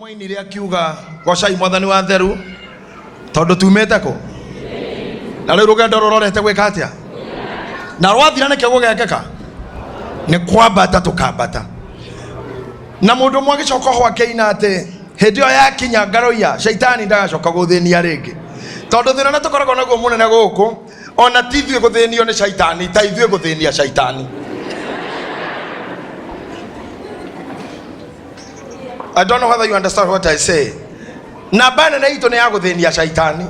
Mwainire akiuga gocai mwathani wa theru tondũ tumĩte kũ na rĩu rũgendo rũrorete gwĩka atĩa na rwathira nĩkĩo gũgekĩka nĩ kwambata tũkambata na mũndũ ũmwe agĩcoka ho akĩina atĩ hĩndĩ ĩyo yakinya ngaroia shaitani ndagacoka gũthĩnia rĩngĩ tondũ thĩna ũrĩa tũkoragwo naguo mũnene gũkũ ona ti ithuĩ gũthĩnio nĩ shaitani ta ithuĩ gũthĩnia shaitani. I don't know whether you understand what I say. Namba nene itũ nĩ ya gũthĩnia shaitani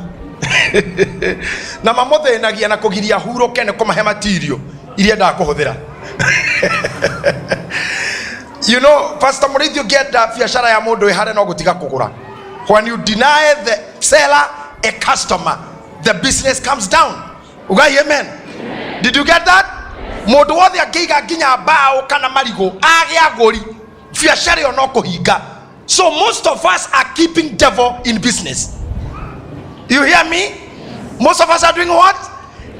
na mamũthĩnagia na kũgiria hurũke nĩ kũmahe material iria endaga kũhũthĩra. You know, Pastor Mũrĩithi, ũngĩenda biacara ya mũndũ ĩhare no gũtiga kũgũra. When you deny the seller a customer, the business comes down. Ugai amen. Did you get that? Mũndũ wothe angĩiga nginya mbaũ kana marigũ age agũri, biacara ĩyo no kũhinga. So most of us are keeping devil in business. You hear me? Most of us are doing what?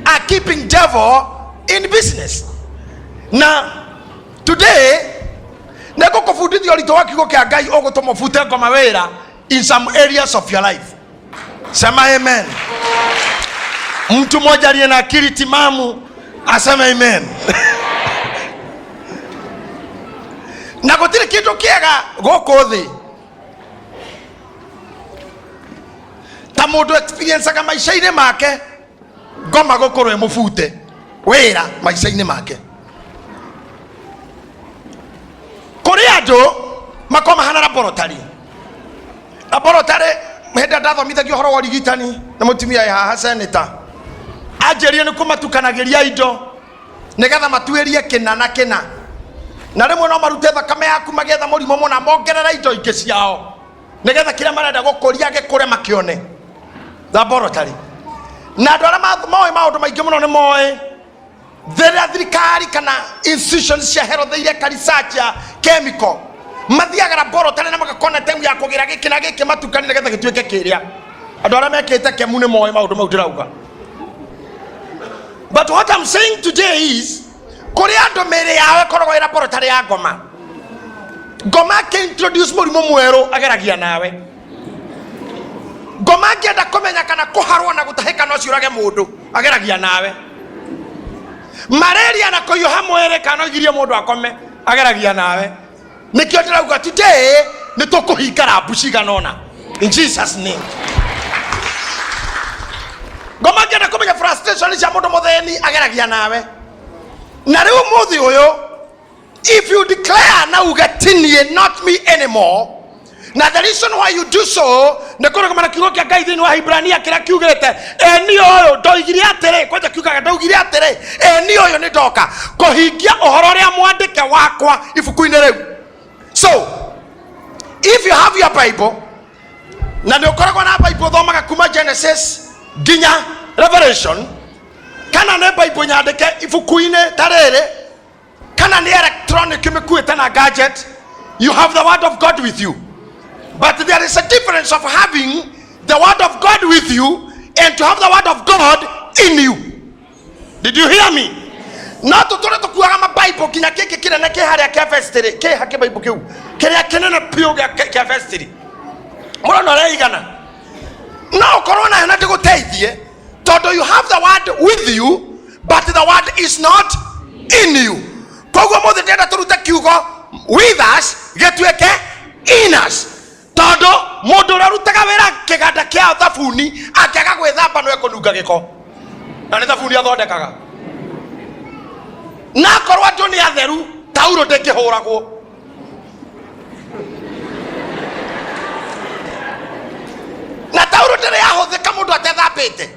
Are keeping devil in business. Na today nĩ ngũkũbundithia ũritũ wa kiugo kĩa Ngai ũgũtũma ũbute ngoma wĩra in some areas of your life. Sema amen. Mtu mmoja aliye na akili timamu aseme amen. Na gũtirĩ kĩndũ kĩega gũkũ thĩ ta mũndũ experienceaga maica-inĩ make ngoma gũkorwo ĩmũbute wĩra maica-inĩ make. Kũrĩ andũ makorwo mahana laboratory. Laboratory hĩndĩ ĩrĩa ndathomithagio ũhoro wa ũrigitani nĩ mũtumia wĩ haha senator, anjĩrire nĩ kũmatukanagĩria indo nĩgetha matuĩrie kĩna na kĩna, na rĩmwe no marute thakame yaku magĩetha mũrimũ mũna, mongerere indo ingĩ ciao nĩgetha kĩrĩa marenda gũkũria gĩkũre makĩone. Laboratory. Na andũ arĩa moĩ maũndũ maingĩ mũno nĩ moĩ rĩrĩa thirikari kana institutions cia health ireka research ya chemical, mathiaga laboratory na magakorwo na time ya kũgĩra gĩkĩ na gĩkĩ matukanie nĩgetha gĩtuĩke kĩrĩa. Andũ arĩa mekĩte kemu nĩ moĩ maũndũ mau ndĩrauga. But what I'm saying today is kũrĩ andũ mĩĩrĩ yao ĩkoragwo ĩ laboratory ya ngoma. Ngoma akĩ-introduce mũrimũ mwerũ ageragia nawe. Ngoma angĩenda kũmenya kana kũharwo na gũtahĩka no ciũrage mũndũ ageragia nawe. Malaria na kũhiũha mwĩrĩ kana no igirie mũndũ akome ageragia nawe. Nĩkĩo ndĩrauga today nĩ tũkũhinga rambu cigana ũna in Jesus name. Ngoma angĩenda kũmenya frustration cia mũndũ mũthĩni ageragia nawe. Na rĩu ũmũthĩ ũyũ, if you declare na uge ti niĩ, not me anymore, na the reason why you do so nĩ kũrũgama na kiugo kĩa Ngai thĩinĩ wa Hibrania kĩrĩa kiugĩte ĩ niĩ ũyũ ndoigire atĩrĩ, kwanja kiugaga ndoigire atĩrĩ, ĩ niĩ ũyũ nĩ ndoka kũhingia ũhoro ũrĩa mwandĩke wakwa ibuku-inĩ rĩu. So if you have your Bible, na nĩ ũkoragwo na Bible ũthomaga kuma Genesis nginya Revelation, kana nĩ Bible nyandĩke ibuku-inĩ ta rĩrĩ, kana nĩ electronic mĩkuĩte na gadget, you have the word of God with you. But there is a difference of having the word of God with you and to have the word of God in you. Did you hear me? No tũtũre tũkuaga mabaibũ nginya gĩkĩ kĩnene kĩ harĩa kĩa vestry, kĩ ha kĩbaibũ kĩu kĩrĩa kĩnene biũ kĩa vestry, mũrona ũrĩa igana, no ũkorwo nayo na ndĩgũteithie tondũ you have the word with you but the word is not in you. Koguo mũthĩ ndĩrenda tũrute kiugo with us gĩtuĩke in us, tondũ mũndũ ũrĩa ũrutaga wĩra kĩganda kĩa thabuni angĩaga gwĩthamba no ekũnunga gĩko, na nĩ thabuni athondekaga. Na akorwo andũ nĩ atheru, taurũ ndĩngĩhũragwo. Na taurũ ndĩrĩ yahũthĩka mũndũ atethambĩte.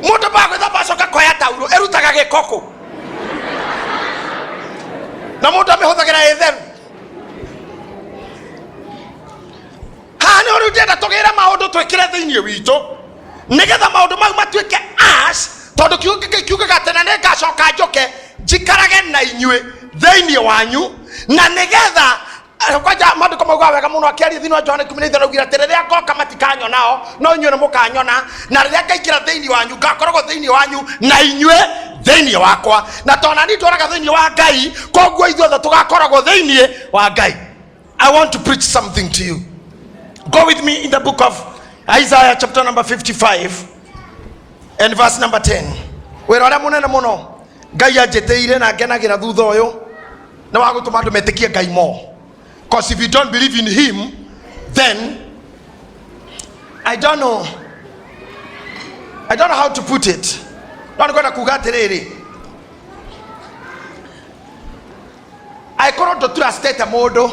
Mũndũ ambaga gwĩthamba acoka koya taurũ ĩrutaga gĩko kũ, na mũndũ amĩhũthagĩra ĩ theru. Haha nĩ rĩu ndĩrenda tũgĩre maũndũ twĩkĩre thĩinĩ witũ nĩgetha maũndũ mau matuĩke us, tondũ kiugo gĩkĩ kiugaga atĩ na nĩngacoka njũke njikarage na inyuĩ thĩinĩ wanyu, na nĩgetha kwanja maandĩko maugaga wega mũno akĩaria thĩinĩ wa Johana 15 augire atĩ rĩrĩa ngoka matikanyonao no inyuĩ nĩ mũkanyona, na rĩrĩa ngaingĩra thĩinĩ wanyu ngakoragwo thĩinĩ wanyu na inyuĩ thĩinĩ wakwa, na tondũ nani ndwaraga thĩinĩ wa Ngai, koguo ithuothe tũgakoragwo thĩinĩ wa Ngai. I want to preach something to you. Go with me in the book of Isaiah chapter number 55 and verse number 10. Wĩra ũrĩa mũnene mũno Ngai anjĩtĩire na ngenagĩra thutha ũyũ nĩ wa gũtũma andũ metĩkie Ngai more. Because if you don't believe in him, then I don't know. I don't know how to put it. No nĩ kwenda kuga atĩrĩrĩ, angĩkorwo ndũtrustĩte mũndũ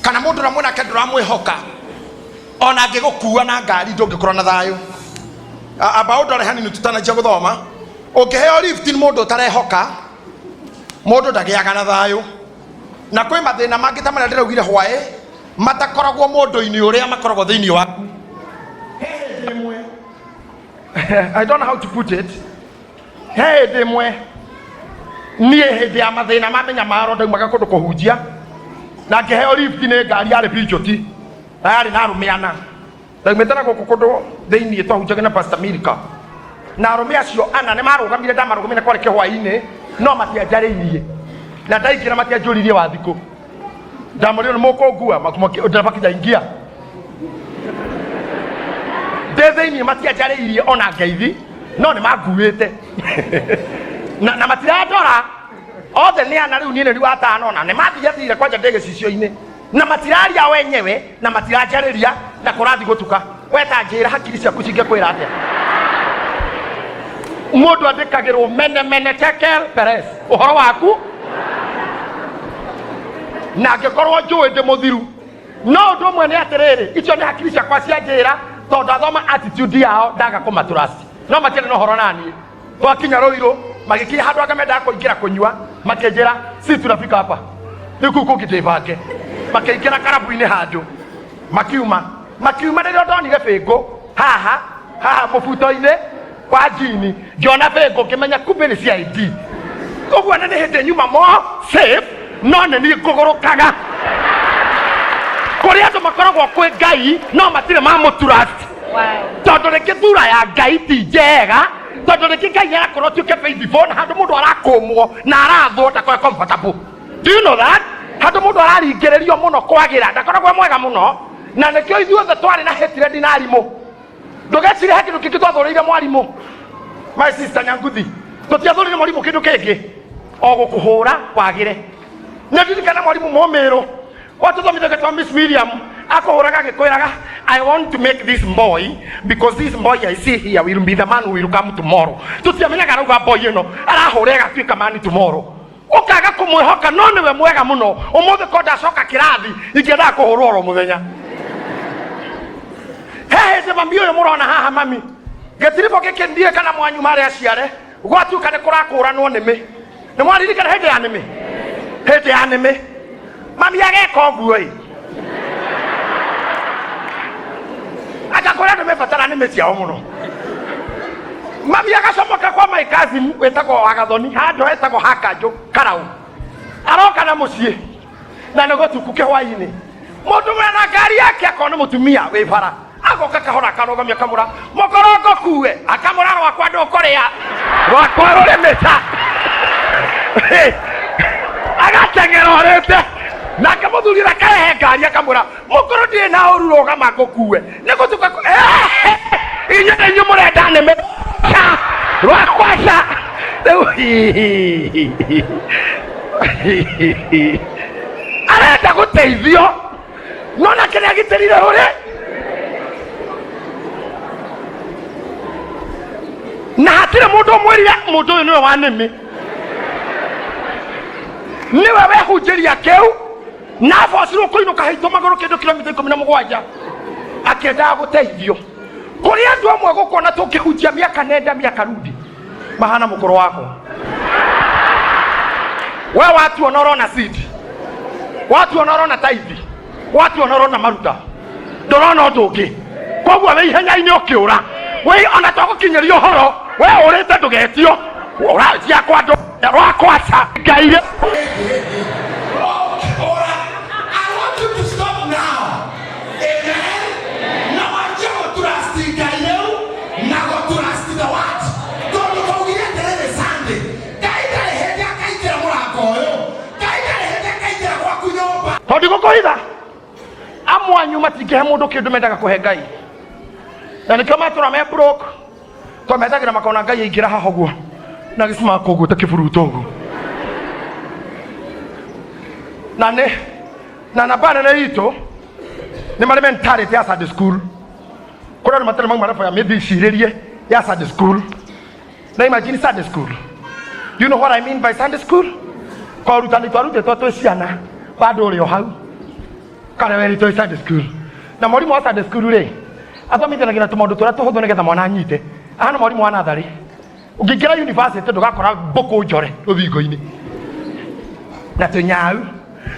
kana mũndũ ũrĩa mwĩnake ndũramwĩhoka, ona angĩgũkua na ngari ndũngĩkorwo na thayũ. Amba ũndore hanini tũtananjia gũthoma. Ũngĩheo lift nĩ mũndũ ũtarehoka, mũndũ ndagĩaga na thayũ. Na kwĩ mathĩna mangĩ ta marĩa ndĩraugire hwaĩ matakoragwo mũndũ-inĩ ũrĩa makoragwo thĩinĩ waku. He hĩndĩ ĩmwe, I don't know how to put it. He hĩndĩ ĩmwe niĩ hĩndĩ ya mathĩna ma mĩnyamaro ndaumaga kũndũ kũhunjia na ngĩheo lift nĩ ngari yarĩ Peugeot na yarĩ na arũme ana. Ndaumĩte na gũkũ kũndũ thĩinĩ twahunjagia na Pastor Milka, na arũme acio ana nĩ marũgamire, ndamarũgamire kwarĩ kĩhwainĩ, no matianjarĩirie, na ndaingĩra matianjũririe wa thikũ. Ndamũrire nĩ mũkũngua, ndereba kijaingia ndĩ thĩinĩ, matianjarĩirie ona ngeithi, no nĩ manguĩte na matirandora othe nĩ ana. Rĩu niĩ nĩ wa tano na nĩ mathiathire kwanja ndĩ gĩcicio-inĩ na matiraria wenyewe na matiranjarĩria na kũrathi gũtuka. We ta njĩra, hakiri ciaku cingĩkwĩra atĩa? Mũndũ andĩkagĩrwo mene mene tekel peres ũhoro waku, na angĩkorwo njũĩ ndĩ mũthiru. No ũndũ ũmwe nĩ atĩrĩrĩ, icio nĩ hakiri ciakwa cia njĩra, tondũ ndathoma attitude yao ndaga kũmatrust, no matiarĩ na ũhoro naniĩ. Twakinya Rũirũ, magĩkinya handũ anga mendaga kũingĩra kũnyua, makĩnjĩra si tunafika hapa, rĩu kũu kũngĩ ndĩbange. Makĩingĩra karabu-inĩ handũ, makiuma rĩrĩa ndonire bĩngũ haha haha mũbuto-inĩ wa njini, ngĩona bĩngũ ngĩmenya kumbe nĩ CID. Ũguo nĩ hĩndĩ nyuma mo safe, no nĩ niĩ ngũgũrũkaga. Kũrĩ andũ makoragwo kwĩ Ngai no matirĩ mamũtrust, tondũ rĩngĩ thura ya Ngai ti njega, tondũ rĩngĩ Ngai arakorwo tuĩke faithful na handũ mũndũ arakũmwo na arathwo ndakorwo comfortable. Do you know that handũ mũndũ araringĩrĩrio mũno kwagĩra ndakoragwo e mwega mũno? Na nĩkĩo ithuothe twarĩ na hatred na arimũ. Ndũgecirie he kĩndũ kĩngĩ twathũrĩire mwarimũ. My sister Nyanguthi, tũtiathũrĩire mwarimũ kĩndũ kĩngĩ o gũkũhũra wagĩre. Nĩ ndirikana mwarimũ mũmĩrũ watũthomithia twa Miss Miriam, akũhũraga agĩkwĩraga, "I want to make this boy because this boy I see here will be the man who will come tomorrow." Tũtiamenyaga arauga boy ĩno arahũra ĩgatuĩka man tomorrow. Ũkaga kũmwĩhoka, no nĩwe mwega mũno. Ũmũthĩ ko ndacoka kĩrathi ingĩendaga kũhũrwo oro mũthenya. He hĩndĩ mami ũyũ mũrona haha, mami gĩtiribũ gĩkĩ, ndiĩ kana mwanyu marĩ aciare, gwatuĩka nĩ kũrakũranwo nĩmĩ. Nĩ mwaririkana hĩndĩ ya nĩmĩ? Hĩndĩ ya nĩmĩ mami ageka ũguo ĩ, agakora andũ mebatara nĩmĩ ciao mũno. Mami agacomoka kwa my cousin wĩtagwo Wagathoni, handũ hetagwo Hakanjũ Karaũ, aroka na mũciĩ na nĩ gũtuku kĩhwainĩ. Mũndũ wena ngari yake akona mũtumia wĩ bara, agoka kahora, akarũgamia, akamũra mũkorongo kuwe, akamũra rwakwa ndũkũrĩa, rwakwa rũrĩ mĩta. Agateng'era orĩte nake mũthuri ũrĩa akarehe ngari, akamũra mũkũrũ ndirĩ na ũru, rũgama ngũkue nĩ gũtuka. Inyuĩ nĩ inyuĩ mũrenda nĩmĩ rwakwa ca rĩu arenda gũteithio, no nake nĩ agitĩrire rũrĩ na hatirĩ mũndũ ũmwĩrire mũndũ ũyũ nĩwe wa nĩmĩ, nĩwe wehunjĩria kĩu na abocirwo kũinũka haitũ magũrũ kĩndũ kilomita 17 akĩendaga gũteithio. Kũrĩ andũ amwe gũkona tũngĩhunjia mĩaka nenda mĩaka rudi mahana mũkũrũ wakwa. We watuona ũrona seed, watuona ũrona taithi, watuona ũrona maruta, ndũrona ũndũ ũngĩ. Koguo wĩ ihenya-inĩ ũkĩũra wĩ ona twagũkinyĩria ũhoro we ũrĩte ndũgetio ciakwa ndũ rwakwaca Ngai. I want you to stop now. Amen. Na wanjie gũtrust Ngai rĩu na gũtrust the word. Tondũ twaugire atĩrĩrĩ Sunday, Ngai ndarĩ hĩndĩ akaingĩra mũrango ũyũ. Ngai ndarĩ hĩndĩ akaingĩra gwaku nyũmba. Tondũ gũkũhitha amwe. Amwanyu matingĩhe mũndũ kĩndũ mendaga kũhe Ngai, na nĩkĩo matũra me broke, to metagĩra makona Ngai aingĩra haha ũguo na gĩcimaka ũguo ta kĩburuto ũguo. Na nĩ na namba nene itũ nĩ marĩ mentality ya Sunday school. Kũrĩ andũ matarĩ mauma level ya mĩthicirĩrie ya Sunday school. Na imagine Sunday school. Do you know what I mean by Sunday school? Kwa ũrutani twarutĩtwo twĩ ciana bado ũrĩ o hau kana werĩtwo ĩ Sunday school. Na mwarimũ wa Sunday school rĩ, athomithanagia na tũmaũndũ tũrĩa tũhũthũ nĩgetha mwana anyite. Ahana mwarimũ wa natharĩ. Ũngĩingĩra university ndũgakora mbũkũ njore rũthingo-inĩ na tũnyau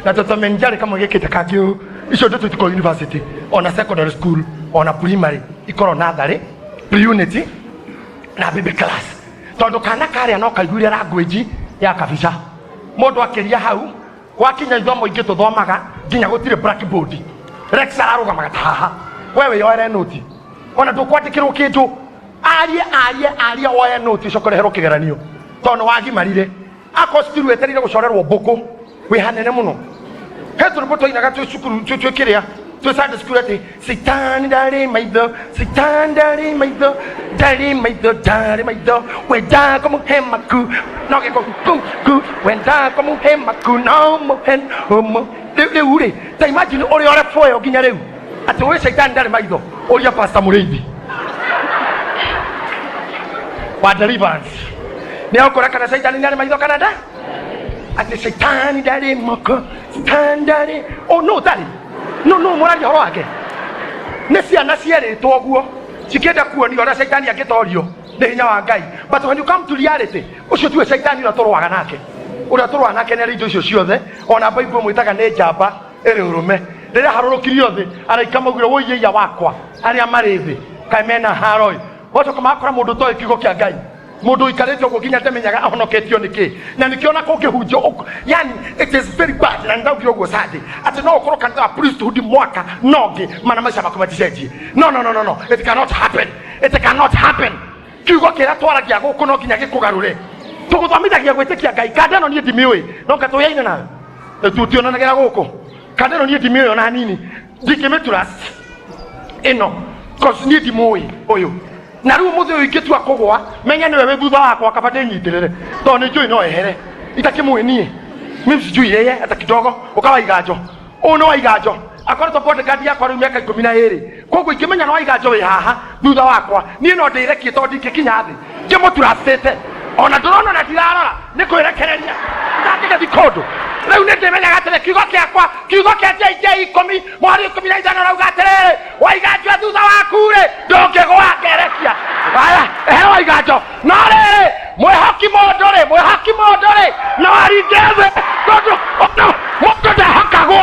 na tũtomenjarĩ kamwe gĩkĩte kangĩ ũũ. Icio ndeto itikorwo university, ona secondary school, ona primary, ikorwo natharĩ, pre-unit na baby class, tondũ kana karĩa no kaiguire language ya kabica. Mũndũ akĩria hau gwakinya ithomo ingĩ tũthomaga nginya gũtirĩ blackboard, rex ararũgamaga ta haha, we wĩyoere noti, ona ndũkwandĩkĩrwo kĩndũ, arie arie arie, woe noti, ũcoke ũreherwo kĩgeranio tondũ nĩ wagimarire. Akorwo cukuru wetereire gũcorerwo mbũkũ wĩ hanene mũno. He tũrĩmbo twainaga twĩ cukuru, twĩ kĩrĩa, twĩ Sunday school, atĩ Satan ndarĩ maitho, Satan ndarĩ maitho, ndarĩ maitho, ndarĩ maitho, wenda kũmũhe maku no gĩko ku ku, wenda kũmũhe maku no mũhe ũmũ. Rĩu rĩ, ta imagine ũrĩa ũrebwo ĩyo nginya rĩu atĩ wĩ Satan ndarĩ maitho. Ũria Pastor Mũrĩithi wa deliverance nĩ agũkora kana Satan ndarĩ maitho kana nda, atĩ Satan ndarĩ moko, Satan ndarĩ. Oh no, ndarĩ. No no mũraria ũhoro wake nĩ ciana cierĩtwo ũguo cikĩenda kuonio ũrĩa Caitani angĩtorio nĩ hinya wa Ngai. But when you come to reality, ũcio tiwe Caitani ũrĩa tũrũaga nake. Ũrĩa tũrũaga nake nĩ arĩ indo icio ciothe, ona Bible mwĩtaga nĩ njamba ĩrĩ ũrũme. Rĩrĩa harũrũkirio thĩ, araika maugire, "Wũiyeia wakwa arĩa marĩ thĩ kaĩ mena haroĩ." Wacoka makora mũndũ ũtoĩ kiugo kĩa Ngai, mũndũ ũikarĩte ũguo nginya ndamenyaga ahonoketio nĩkĩ, na nĩkĩo ona kũngĩhunjio yani it is very bad. Na ndaugire ũguo Sunday atĩ no ũkorwo kanitha wa priesthood mwaka no ngĩ mana maica maku maticenjie. No, no, no, no, no, it cannot happen, it cannot happen. Kiugo kĩrĩa twaragia gũkũ no nginya gĩkũgarũre. Tũgũthomithagia gwĩtĩkia Ngai. Kanda ĩno niĩ ndimĩũĩ, no ngatũyaine nayo tutionanagĩra gũkũ. Kanda ĩno niĩ ndimĩũĩ ona hanini, ndingĩmĩtrust ĩno cause niĩ ndimũĩ ũyũ. Na rĩu mũthĩ ũyũ ingĩtua kũgwa, menya nĩwe wĩ thutha wakwa, kaba ndĩnyitĩrĩre tondũ nĩ njũĩ no ehere. Itakĩmũĩ niĩ, mimi sijui yeye hata kidogo. Ũka Waiganjo, ũyũ nĩ Waiganjo, akoretwo bodyguard yakwa rĩu mĩaka 12. Koguo ingĩmenya nĩ Waiganjo wĩ haha thutha wakwa, niĩ no ndĩrekie tondũ ndingĩkinya thĩ ngĩmũturastĩte. Ona ndũrona na ndirarora nĩ kwĩrekereria ndangĩgathi kũndũ. Rĩu nĩ ndĩmenyaga atĩrĩ, kiugo kĩakwa, kiugo kĩa JJ 10 mweri 15 rauga atĩrĩrĩ, Waiganjo e thutha waku rĩ, ndũngĩgwa. Ngerekia aya ehe Waiganjo. No rĩrĩ, mwĩhoki mũndũ rĩ, mwĩhoki mũndũ rĩ, no aringe thĩ, tondũ ona mũndũ ndehokagwo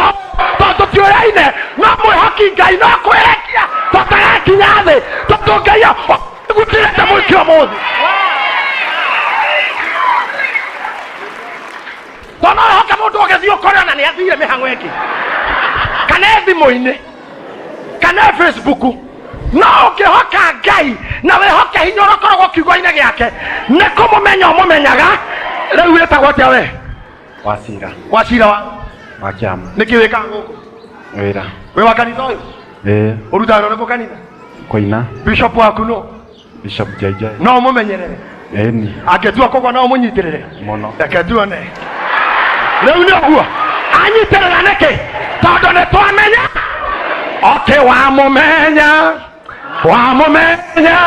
tondũ tiũyaine. No mwĩhoki Ngai no kwĩrekia tũtagakinya thĩ, tondũ Ngai gũtirĩte mũici ũmũthĩ. Tondũ no wĩhoke mũndũ ũgĩthiĩ ũkore ona nĩ athire mĩhang'o ĩngĩ, kana e thimũ-inĩ, kana e Facebook. No ũngĩhoka Ngai na wĩhoke hinya ũrĩa ũkoragwo kiugo-inĩ gĩake, nĩ kũmũmenya ũmũmenyaga. Rĩu wĩtagwo atĩa we? Wacira. Wacira wa Wa kĩama. Nĩkĩ wĩkaga gũkũ? Wĩra. Wĩ wa kanitha ũyũ? Ĩĩ. Ũrutaga wĩra ũrĩkũ kanitha? Kũina. Bishop waku no? Bishop JJ. No ũmũmenyerere? Ĩni. Angĩtua kũgwa no ũmũnyitĩrĩre? Mũno. Reke tuone rĩu nĩ ũguo anyitĩrĩra nĩkĩ, tondũ nĩ twamenya okay, wamũmenya, wamũmenya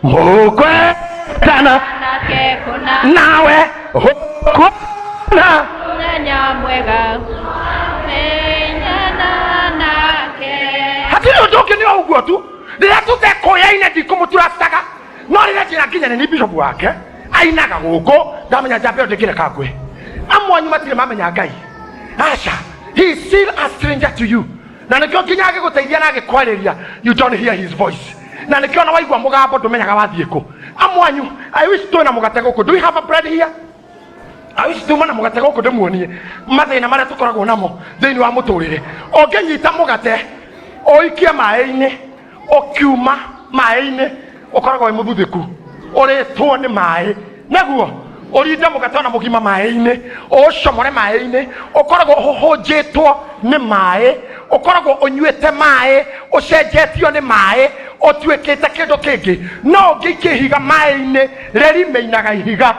mũkwendana Nake kũna nawe ũkuona mũthenya mwega menyana nake. Hatirĩ ũndũ ũngĩ, nĩ o ũguo tu. Rĩrĩa tũtekũyaine ndikũmũturastaga, no rĩrĩa njĩra nginya nĩ bishop wake ainaga gũkũ, ndamenya njamba ĩyo ndĩngĩreka ngwe. Amwe anyu matirĩ mamenya Ngai, aca, he is still a stranger to you, na nĩkĩo nginya agĩgũteithia na agĩkwarĩria you don't hear his voice, na nĩkĩo ona waigua mũgambo ndũmenyaga wathiĩ kũ. Amwe anyu, I wish twĩna mũgate gũkũ. Do we have a bread here? I wish tuma na mũgate gũkũ ndĩmuonie mathĩna marĩa tũkoragwo namo thĩinĩ wa mũtũrĩre. Ũngĩnyita mũgate ũikie maĩ-inĩ, ũkiuma maĩ-inĩ ũkoragwo wĩ mũthuthĩku, ũrĩtwo nĩ maĩ. Nĩguo Ũrinde mũgate ona mũgima maĩ-inĩ, ũũcomore maĩ-inĩ, ũkoragwo ũhũhũnjĩtwo nĩ maĩ, ũkoragwo ũnyuĩte maĩ, ũcenjetio nĩ maĩ, ũtuĩkĩte kĩndũ kĩngĩ. No ũngĩikia ihiga maĩ-inĩ, rĩrimeinaga ihiga.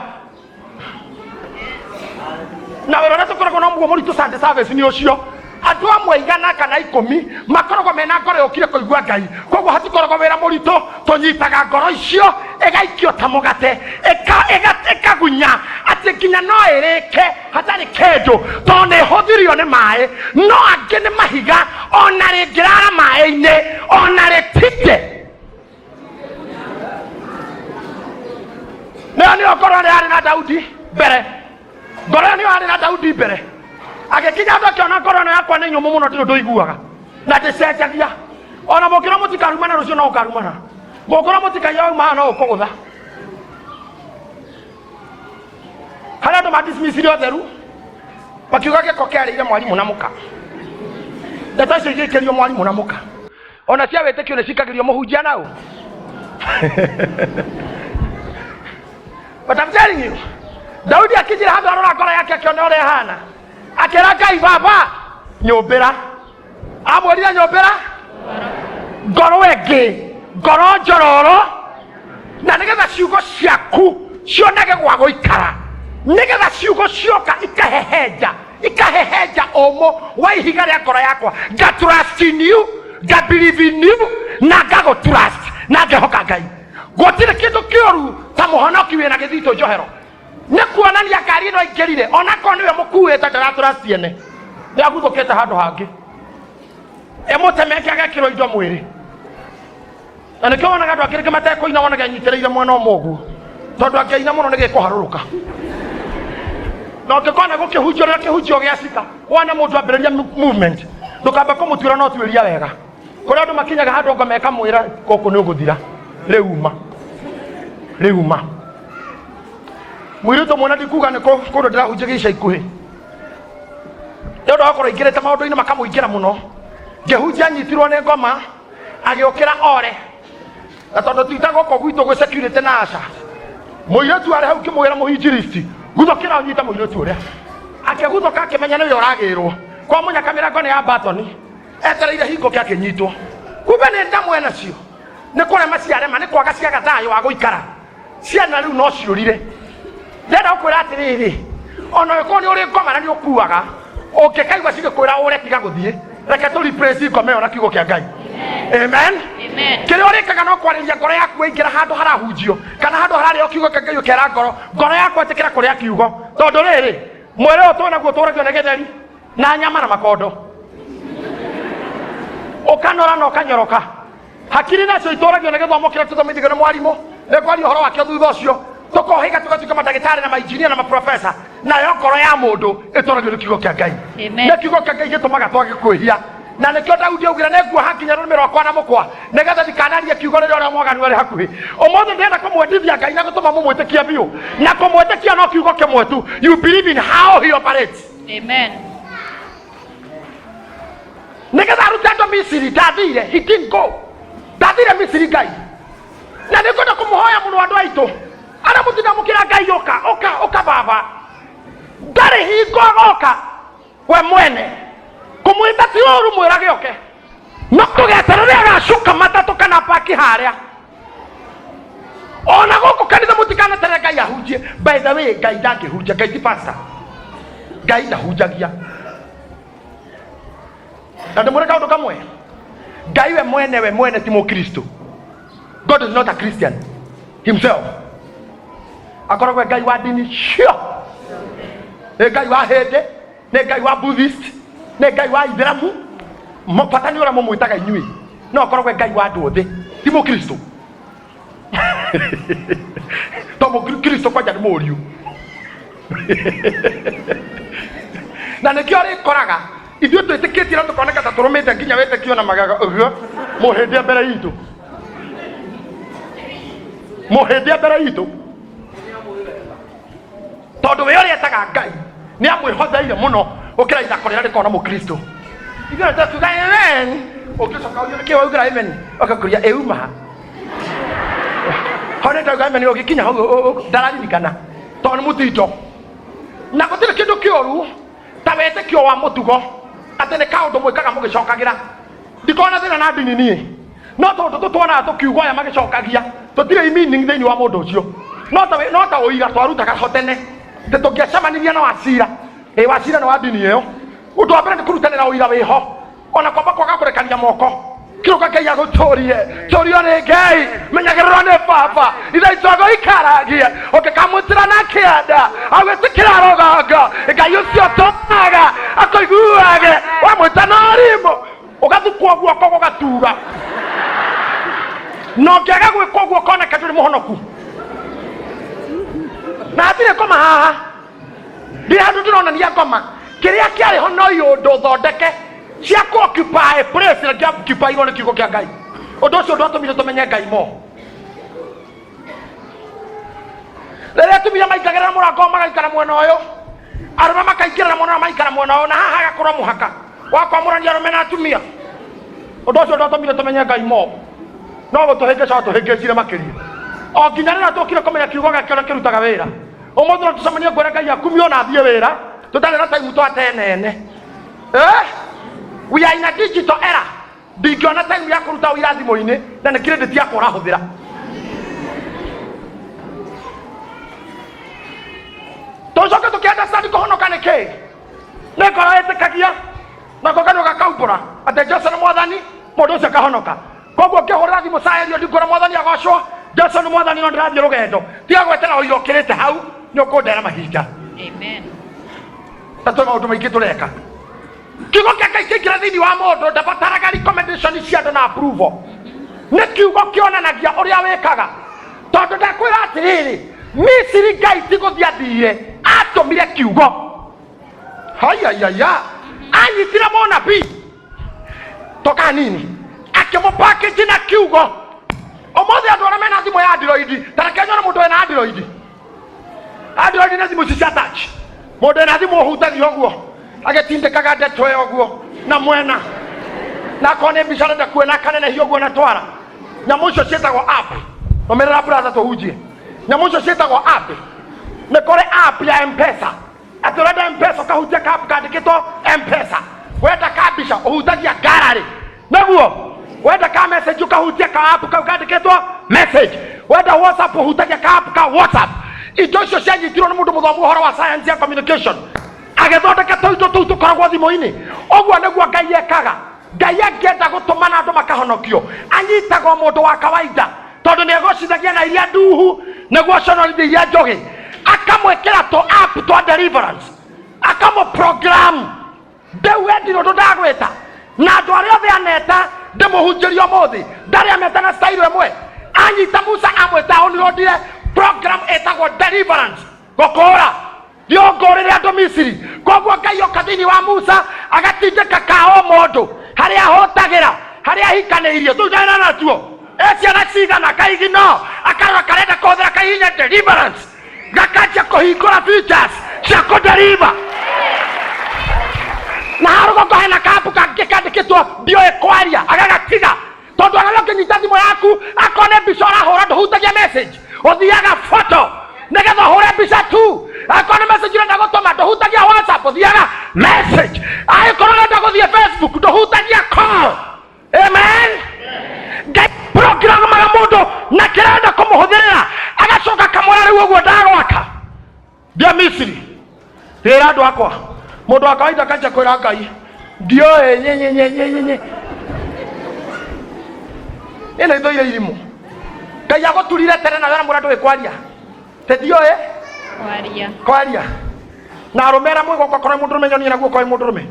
Na wĩra ũrĩa tũkoragwo na mũguo mũritũ Sunday service nĩ ũcio. Andũ amwe igana kana ikũmi makoragwo mena ngoro yũkire kũigua Ngai, koguo hatikoragwo wĩra mũritũ. Tũnyitaga ngoro icio ĩgaikio ta mũgate, ĩkagunya atĩ nginya no ĩrĩke hatarĩ kĩndũ, tondũ nĩ ĩhũthirio nĩ maĩ. No angĩ nĩ mahiga, ona rĩngĩrara maĩ-inĩ ona rĩtinde. Nĩyo nĩyo ngoro ĩrĩa yarĩ na Daudi mbere, ngoro ĩyo nĩyo yarĩ na Daudi mbere. Agĩkinya andũ akĩona ngoro ĩno yakwa nĩ nyũmũ mũno, ndĩrĩ ũndũ iguaga na ndĩcenjagia. Ona mũngĩrwo mũtikarumana rũciũ no ũkarumana, mũngĩrwo mũtikaiya wauma haha no ũkũgũtha. Harĩa andũ madismissire ũtheru makiuga gĩko kĩarĩire mwarimũ na mũka, ndeto icio igĩkĩrio mwarimũ na mũka, ona cia wĩtĩkio nĩ cikagĩrio mũhunjia nao. But I'm telling you, Daudi akinyire handũ arora ngoro yake akĩona ũrĩa ĩhana, akĩra Ngai, baba nyũmbĩra. Amwĩrire nyũmbĩra ngoro ĩngĩ, ngoro njororo, na nĩgetha ciugo ciaku cionage gwa gũikara, nĩgetha ciugo cioka ikahehenja, ikahehenja ũmũ wa ihiga rĩa ngoro yakwa. Nga trust in you, nga believe in you, na ngagũ trust na ngehoka Ngai. Gũtirĩ kĩndũ kĩũru ta mũhonoki wĩna gĩthitũ njohero. Nĩ kuonania ngari ĩno aingĩrire onakorwo nĩwe mũkuĩte ndaratrust ene, nĩ aguthũkĩte handũ hangĩ, ĩmũtemeke agekĩrwo indo mwĩrĩ. Na nĩkĩo wonaga andũ angĩ rĩngĩ matekũina, wonaga anyitĩrĩire mwena ũmwe ũguo, tondũ angĩina mũno nĩ gĩkũharũrũka. Na ũngĩkona gũkĩhunjio rĩrĩa kĩhunjio gĩacika, wona mũndũ ambĩrĩria movement, ndũkamba kũmũtuĩra, no tuĩria wega. Kũrĩa andũ makinyaga handũ ngoma ĩkamwĩra gũkũ nĩ ũgũthira, rĩu uma, rĩu uma. Mũirĩtu ũmwe na ndikuga nĩ kũ, kũndũ ndĩrahunjagia ica ikuhĩ, nĩ ũndũ wa gũkorwo aingĩrĩte maũndũ-inĩ makamũingĩra mũno, ngĩhunjia anyitirwo nĩ ngoma agĩũkĩra ore. Na tondũ ti ta gũkũ gwitũ gwĩ security na aca, mũirĩtu arĩ hau ngĩmwĩra mũhinjiristi, guthũkĩra ũnyite mũirĩtu ũrĩa. Akĩguthũka akĩmenya nĩwe ũragĩrwo kwa mũnyaka, mĩrango nĩ ya batoni, etereire hingo kĩa akĩnyitwo. Kumbe nĩ ndamwe nacio nĩ kũrema ciarema, nĩ kwaga ciaga thayũ wa gũikara. Ciana rĩu no ciũrire. Ndĩrenda gũkwĩra atĩrĩrĩ, ona ũngĩkorwo nĩ ũrĩ ngoma na nĩ ũkuaga, ũngĩkaigua cigĩkwĩra ũre tiga gũthiĩ, reke tũ replace ngoma ĩyo na kiugo kĩa Ngai. Amen. Amen. Kĩrĩa ũrĩkaga no kwarĩria ngoro yaku waingĩra handũ harahunjio kana handũ hararĩo kiugo kĩa Ngai, ũkera ngoro, ngoro yakwa ĩtĩkĩra kũrĩa kiugo, tondũ rĩrĩ mwĩrĩ ũyũ twĩnaguo tũragio nĩ gĩtheri na nyama na makondo, ũkanora na ũkanyoroka. Hakiri nacio itũragio nĩ gĩthomo kĩrĩa tũthomithagio nĩ mwarimũ, nĩ kwaria ũhoro wakĩo thutha ũcio, tũkohĩga tũgatuĩka mandagĩtarĩ na mainjinia na maprofesa. Nayo ngoro ya mũndũ ĩtũragio nĩ kiugo kĩa Ngai. Amen. Nĩ kiugo kĩa Ngai gĩtũmaga twage kwĩhia, na nĩkĩo Daudi augire nĩ nguoha nginya rũrĩmĩ rwakwa na mũkwa, nĩgetha ndikanarie kiugo rĩrĩa ũrĩa mwaganu arĩ hakuhĩ. Ũmũthĩ ndĩrenda kũmwendithia Ngai na gũtũma mũmwĩtĩkie biũ, na kũmwĩtĩkia no kiugo kĩmwe tu, you believe in how he operates. Amen. Nĩgetha arute andũ Misiri, ndathire, he didn't go, ndathire Misiri Ngai. Na nĩ ngwenda kũmũhoya mũno andũ aitũ arĩa mũtindamũkĩra Ngai, ũka, ũka, ũka baba. Ndarĩ hingo agoka we mwene kũmwĩta ti ũru, mwĩrage oke, no tũgeterere agacuka matatũ kana baki harĩa ona gũkũ kanitha. Mũtikanaterere Ngai ahunjie. By the way, Ngai ndangĩhunjia, Ngai ti pastor, Ngai ndahunjagia. Na ndĩmwĩre kaũndũ kamwe, Ngai we mwene, we mwene ti mũkristo. God is not a Christian himself. Akoragwo e Ngai wa ndini cio, nĩ Ngai wa hĩndĩ, nĩ Ngai wa Buddhist, nĩ Ngai wa Ithĩramu. Bata nĩ ũrĩa mũmwĩtaga inyuĩ, no akoragwo e Ngai wa andũ othe, ti mũkristo, to mũkristo kwanja nĩ mũriũ. Na nĩkĩo rĩkoraga ithuĩ twĩtĩkĩtie na tũkoneka ta tũrũmĩte nginya wĩtĩkio na magego ũguo, mũhĩndĩ mbere itũ, mũhĩndĩ mbere itũ, tondũ we ũrĩa etaga Ngai nĩ amwĩhotheire mũno gũkĩra ithako rĩrĩa rĩkoragwo na mũkristo. Ithuĩ nĩ tuga amen, ũngĩcoka ũrio nĩkĩ waugĩra amen, ũgakũria ĩuma ho nĩ ndauga amen, ũgĩkinya hau ndararirikana. Tondũ nĩ mũtindo na gũtirĩ kĩndũ kĩũru ta wĩtĩkio wa mũtugo, atĩ nĩ kaũndũ mwĩkaga mũgĩcokagĩra. Ndikoragwo na thĩna na ndini niĩ, no tondũ tũtwonaga tũkiuga aya magĩcokagia, tũtirĩ meaning thĩinĩ wa mũndũ ũcio. No ta ũira twarutaga ho tene atĩ tũngĩacemanirie na Wacira, ĩ Wacira nĩ wa ndini ĩyo. Ũndũ wa mbere nĩ kũrutanĩra ũira wĩho, ona kwamba kwaga kũrekania moko. Kiruka Ngai agũtũrie, tũrio nĩ Ngai, menyagĩrĩrwo nĩ baba ithe itũ agũikaragie ũngĩkamũtĩra na kĩanda agwĩtĩkĩra rũgongo. Ngai ũcio tũmaga akũiguage wamwĩta na ũrimũ, ũgathukwo guoko gũgatura, na ũngĩaga gwĩka ũguo ũkoneka ndũrĩ mũhonoku. Na hatirĩ ngoma haha, ndirĩ handũ ndĩronania ngoma. Kĩrĩa kĩarĩ ho no iũndũ thondeke cia ku occupy place na kĩa occupy irwo nĩ kiugo kĩa Ngai. Ũndũ ũcio ndwatũmire tũmenye Ngai mo. Rĩrĩa atumia maingagĩrĩra mũrango magaikara mwena ũyũ, arũme makaingĩrĩra mwena ũyũ maikara mwena ũyũ, na haha hagakorwo mũhaka wa kwamũrania arũme na atumia. Ũndũ ũcio ndwatũmire tũmenye Ngai mo, no gũtũhĩngĩca watũhĩngĩcire makĩria, o nginya rĩrĩa tũkire kũmenya kiugo gĩake ũrĩa kĩrutaga wĩra. Ũmũthĩ no tũcemanie, ngwĩre Ngai akumio na athiĩ wĩra, tũtarĩ na time twatenene. We are in a digital era. Ndingĩona time ya kũruta ũira thimũ-inĩ na nĩ credit yakwa ũrahũthĩra. Tũcoke tũkĩ understand kũhonoka nĩ kĩĩ. Nĩ ngoro ĩtĩkagia nako kanua gakaumbũra atĩ Jesu nĩ Mwathani, mũndũ ũcio akahonoka. Koguo ngĩhũrĩra thimũ caerio, ndingũra Mwathani agocwo, Jesu nĩ Mwathani, no ndĩrathiĩ rũgendo, tiga gwetera ũira ũkĩrĩte hau, nĩ ũkũndera mahinda. Amen. Na twĩ maũndũ maingĩ tũreka. Kiugo kĩa Ngai kĩingĩra thĩinĩ wa mũndũ, ndabataraga recommendation cia andũ na approval. Nĩ kiugo kĩonanagia ũrĩa wĩkaga, tondũ ndakwĩra atĩrĩrĩ, Misiri Ngai ti gũthiĩ athire, atũmire kiugo. Hayayaya, anyitire mũnabii toka nini, akĩmũpackage na kiugo. Ũmũthĩ andũ arĩa mena thimũ ya Android, ta reke nyone mũndũ wĩna Android. Android nĩ thimũ ici cia touch. Mũndũ wĩna thimũ ũhutagia ũguo, agĩtindĩkaga ndeto ĩyo ũguo na mwena, na akorwo nĩ mbica arenda kuona akanenehia ũguo na twara. Nyamũ icio ciĩtagwo app. Rũmĩrĩra brother, tũhunjie. Nyamũ icio ciĩtagwo app. Nĩ kũrĩ app ya Mpesa, atĩ ũrenda Mpesa ũkahutia ka app kandĩkĩtwo Mpesa. Wenda ka mbica ũhutagia gallery, nĩguo. Wenda ka message ũkahutia ka app kau kandĩkĩtwo message. Wenda WhatsApp ũhutagia ka app ka WhatsApp. Indo icio cianyitirwo nĩ mũndũ mũthomu ũhoro wa science ya communication, agĩthondeka tũindo tũu tũkoragwo thimũ-inĩ. Ũguo nĩguo Ngai ekaga. Ngai angĩenda gũtũmana andũ makahonokio, anyitaga o mũndũ wa kawaida, tondũ nĩ egocithagia na iria nduhu nĩguo conorithia iria njũgĩ. Akamwĩkĩra tũ app twa deliverance, akamũ program. Ndĩu wendirwo ũndũ ndagwĩta na andũ arĩa othe aneta ndĩmũhunjĩrie ũmũthĩ, ndarĩ ameta na style ĩmwe. Anyita Musa, amwĩta downloadire program ĩtagwo deliverance, gũkũra thiongorĩre andũ Misiri. Koguo Ngai oka thĩinĩ wa Musa, agatindĩka ka o mũndũ harĩa ahũtagĩra, harĩa ahikanĩirie tũitana natuo e ciana cigana kaigino, akarora karenda kũhũthĩra kahihinya deliverance, gakanjia kũhingũra features cia kũdeliver. Na harũgongo hena kambu kangĩ kandĩkĩtwo ndiũĩ kwaria, agagatiga, tondũ ona ũngĩnyita thimũ yaku, akorwo nĩ mbica ũrahũra, ndũhutagia message, ũthiaga photo nĩgetha ũhũre mbica tu. Akorwo nĩ message ũrenda gũtũma, ndũhutagia WhatsApp, ũthiaga message. Angĩkorwo ũrenda gũthiĩ Facebook, ndũhutagia call. Amen. Ngai programaga mũndũ na kĩrenda kũmũhũthĩrĩra, agacoka akamwĩra rĩu ũguo ndagwaka ndia Misiri, rĩra andũ akwa. Mũndũ wa kawaida akanjia kwĩra Ngai ndiũĩ nyenyenyenyenyenye ĩno ithũire irimũ. Ngai agũturire tene na wera mũra ndũĩ kwaria te ndiũĩ Kwaria. Kwaria. Na arũme arĩa mwĩ gũkũ, akorwo mũndũrũme, nyonie na guoko. Wĩ mũndũrũme,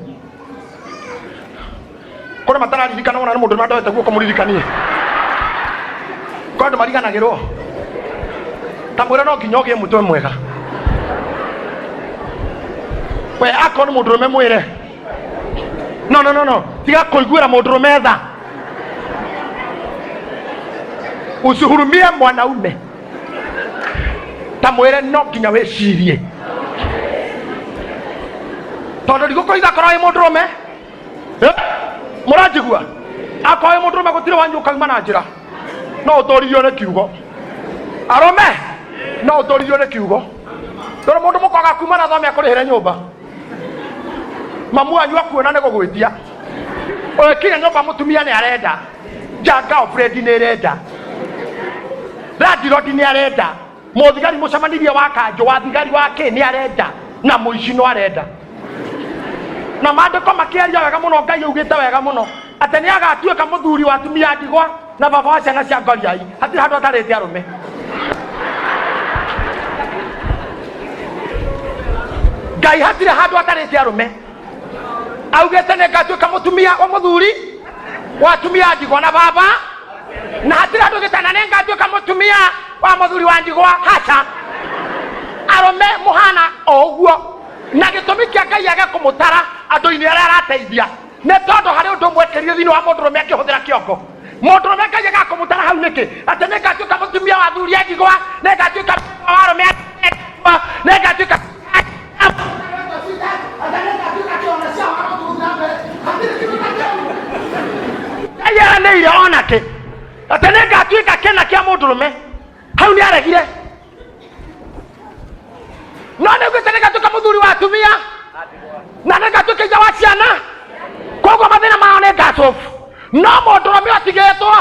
kũrĩ matararirikana wona nĩ mũndũrũme ndoete guoko, mũririkanie kwa andũ mariganagĩrwo. Ta mwĩra no nginya ũgĩe mũtwe mwega we. Akorwo nĩ mũndũrũme, mwĩre no no no no, tiga kũiguĩra mũndũrũme tha. Usihurumie mwanaume. Ta mwĩre no nginya wĩcirie, tondũ ndigũkũhitha, akorwo wĩ mũndũrũme. Mũranjigua? Akorwo wĩ mũndũrũme, gũtirĩ wanyu ũkauma na njĩra. No ũtũririo nĩ kiugo, arũme, no ũtũririo nĩ kiugo. Ndũrĩ mũndũ mũkoga kuma na thome akũrĩhĩre nyũmba. Mamu wanyu akuona nĩ gũgwĩtia. Ũgĩkinya nyũmba mũtumia nĩ arenda. Janga Alfred nĩ ĩrenda. Landlord nĩ arenda. Mũthigari mũcemanirie wa kanjũ wa thigari wa kĩ nĩ arenda. Na mũici no arenda. Na maandĩko makĩaria wega mũno, Ngai augĩte wega mũno atĩ nĩ agatuĩka mũthuri wa atumia a ndigwa na baba wa ciana cia ngoriai. Hatirĩ handũ atarĩte arũme. Ngai hatirĩ handũ atarĩte arũme. Augĩte nĩ ngatuĩka mũtumia wa mũthuri wa atumia a ndigwa na baba, na hatirĩ handũ augĩte na nĩ ngatuĩka mũtumia wa mũthuri wa ndigwa. Haca, arũme mũhana o ũguo. Na gĩtũmi kĩa Ngai age kũmũtara andũ-inĩ arĩa arateithia nĩ tondũ harĩ ũndũ mwekĩrire thĩinĩ wa mũndũrũme akĩhũthĩra kĩongo. Mũndũrũme Ngai agaga kũmũtara hau nĩkĩ? Atĩ nĩ ngatuĩka mũtumia wa athuri a ndigwa, nĩ ngatuĩka wa arũme a ndigwa, nĩ ngatuĩka Ngai eranĩire onake atĩ nĩ ngatuĩka kĩna kĩa mũndũrũme. Hau nĩ aregire. No nĩ augĩte nĩ ngatuĩka mũthuri wa atumia na nĩ ngatuĩka ithe wa ciana, koguo mathĩna mao nĩ ngacobu. No mũndũrũme ũtigĩtwo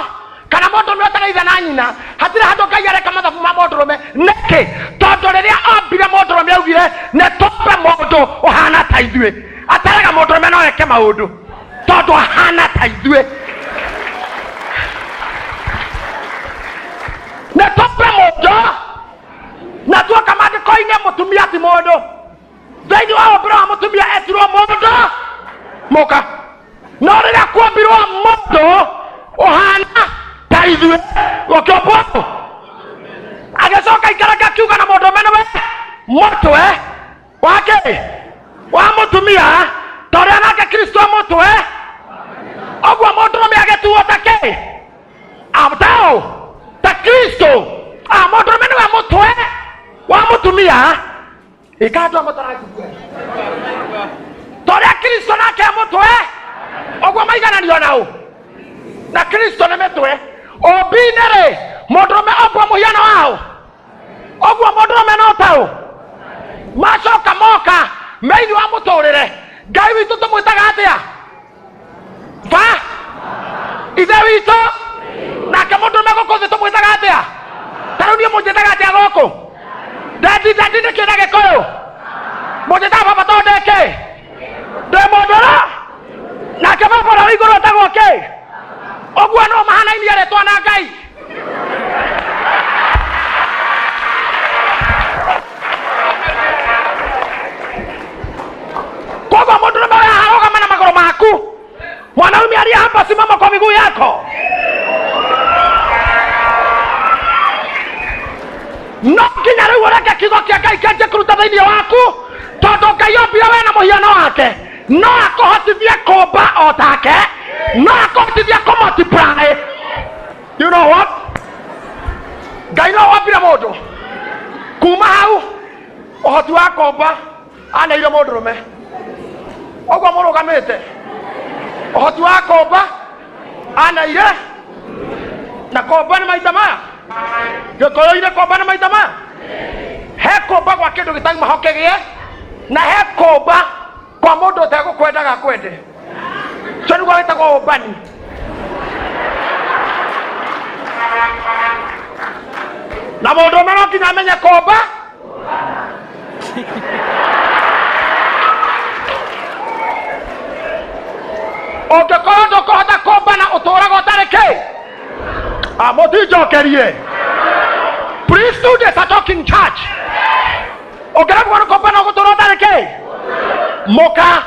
kana mũndũrũme ũtarĩ ithe na nyina, hatirĩ handũ Ngai areka mathabu ma mũndũrũme. Nĩkĩ? Tondũ rĩrĩa ombire mũndũrũme augire nĩ tũmbe mũndũ ũhana ta ithuĩ. Ataraga mũndũrũme no eke maũndũ tondũ ahana ta ithuĩ. Nĩ tũmbe mũndũ na tuoka maandĩko-inĩ mũtumia ti mũndũ. Thĩinĩ wa ũmbĩre wa mũtumia etirwo mũndũ mũka, no rĩrĩa kuombirwo mũndũ ũhana ta ithuĩ gũkĩũmbwo, agĩcoka ikaranga akiuga na mũndũ ũmwe nĩwe mũtwe wake wa mũtumia, ta ũrĩa nake Kristo mũtwe ũguo mũndũrũme agĩtuo ta kĩ atao ta Kristo. Mũndũrũme nĩwe mũtwe wa mũtumia, ĩka andũ amwe tũranjigua, ta ũrĩa Kristo nake mũtwe ũguo maigananio nao na Kristo nĩ mĩtwe. Ũmbi-inĩ rĩ, mũndũrũme ombwo mũhiano wao ũguo mũndũrũme no taũ macoka moka mĩini wa mũtũrĩre. Ngai witũ tũmwĩtaga atĩa? Ba ithe witũ. Nake mũndũrũme gũkũ thĩ tũmwĩtaga atĩa? Ta rĩu niĩ mũnjĩtaga atĩa gũkũ? Dadi, dadi nĩ kĩ na Gĩkũyũ? Mũnjĩtaga baba tondũ ndĩ kĩ? Ndĩ mũndũrũ. Nake baba ũrĩa wĩ igũrũ etagwo kĩ? Ũguo no mahanainie rĩtwa na Ngai. Koguo mũndũrũme ũyũ arũgama na magũrũ maku, mwanaume aliye hapa, simama kwa miguu yako. No nginya rĩu ũreke kiugo kĩa Ngai kĩanjie kũruta thĩinĩ waku, tondũ Ngai ombire we na mũhiano wake. No akũhotithie kũmba o take, no akũhotithie kũ multiply. You know what? Ngai no wombire mũndũ kuma hau ũhoti wa kũmba aneire mũndũrũme ũguo mũrũgamĩte, ũhoti wa kũmba aneire na kũmba nĩ maita maya gĩkũyũ-inĩ, kũmba nĩ maita maya. He kũmba gwa kĩndũ gĩtauma ho kĩgĩe, na he kũmba kwa mũndũ ũtegũkwendaga akwende. Ũcio nĩguo wĩtagwo ũmbani. Na mũndũ ũmwe no nginya amenye kũmba. Ũngĩkorwo ndũkũhota kũmbana, ũtũraga ũtarĩ kĩ. Mũtinjokerie. Please do this, a talking church. Ũngĩremwo nĩ kũmbana, ũgũtũra ũtarĩ kĩ mũka.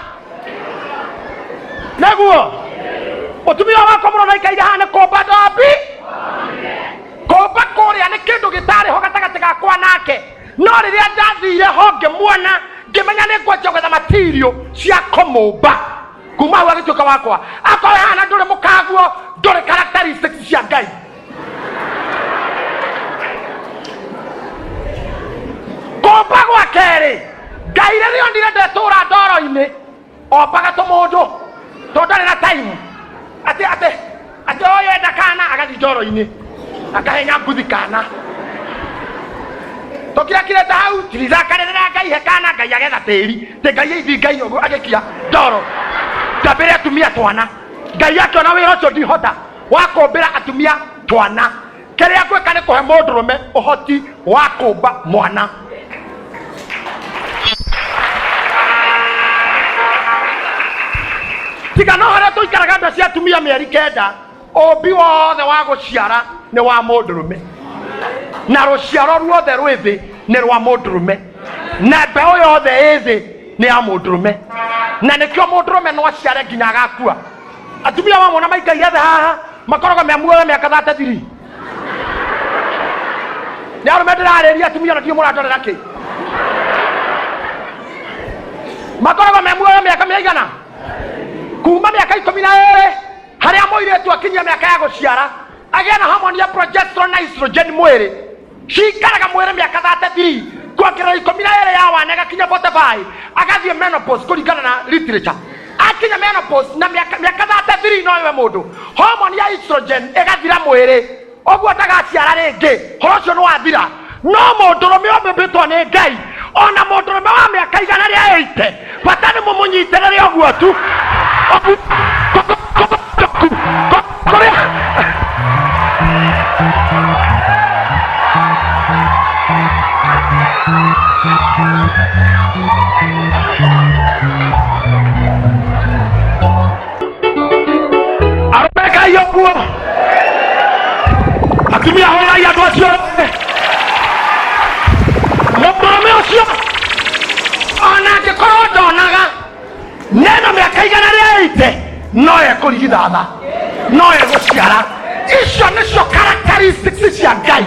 Nĩguo mũtumia wakwa mũno naikaire haha nĩ kũmba ndombi. Kũmba kũrĩa nĩ kĩndũ gĩtarĩ ho gatagatĩ gakwa nake, no rĩrĩa ndathire ho ngĩmuona, ngĩmenya nĩ ngwanjia gwetha material cia kũmũmba. Kuma hau agĩtuĩka wakwa. Akorwo hana ndũrĩ mũkaguo, ndũrĩ characteristics cia Ngai. Kũmba gwa kerĩ, Ngai rĩrĩa onire ndetũra ndoro-inĩ, ombaga tũmũndũ tondũ ndarĩ na time atĩ atĩ atĩ ũyũ enda kana agathiĩ ndoro-inĩ akahenya nguthi kana. Tũkirakirĩte hau tirizakarĩrĩra Ngai he kana Ngai agetha tĩri tĩ Ngai ĩthinga-inĩ ũguo agĩkia ndoro ndambĩre atumia twana. Ngai akĩona wĩra ũcio ndihota wa kũmbĩra atumia twana, kĩrĩa ngwĩka nĩ kũhe mũndũrũme ũhoti wa kũmba mwana. Tiga no harĩa tũikaraga nda cia atumia mĩeri 9, ũmbi wothe wa gũciara nĩ wa mũndũrũme, na rũciaro ruothe rwĩ thĩ nĩ rwa mũndũrũme, na mbeũ yothe ĩ thĩ nĩ ya mũndũrũme, na nĩkĩo mũndũrũme no aciare nginya agakua. Atumia mamona maikaire thĩ haha makoragwo me muoyo mĩaka 33. Nĩ arũme ndĩrarĩria, atumia ona ndiũ mũrandorera kĩ. Makoragwo me muoyo mĩaka mĩigana kuma mĩaka 12 harĩa mũirĩtu akinyia mĩaka ya gũciara agĩe na homoni ya progesterone na estrogen mwĩrĩ, cikaraga mwĩrĩ mĩaka 33, kuongerera 12 ya wana ĩgakinya 45, agathiĩ menopause kũringana na literature. Akinya menopause na mĩaka 33 no ĩwe mũndũ homoni ya estrogen ĩgathira mwĩrĩ, ũguo ndagaciara rĩngĩ, horo ũcio nĩ wathira. No mũndũrũme ũmbĩmbĩtwo nĩ Ngai, ona mũndũrũme wa mĩaka 180, bata nĩ mũmũnyitĩrĩre ũguo tu. Kũrĩa arũme Ngai ũguo, atumia hũrai andũ acio othe. Mũndũrũme ũcio ona angĩkorwo ndonaga nena mĩaka 180, no ekũrigithatha, no egũciara. Icio nĩcio characteristics cia Ngai.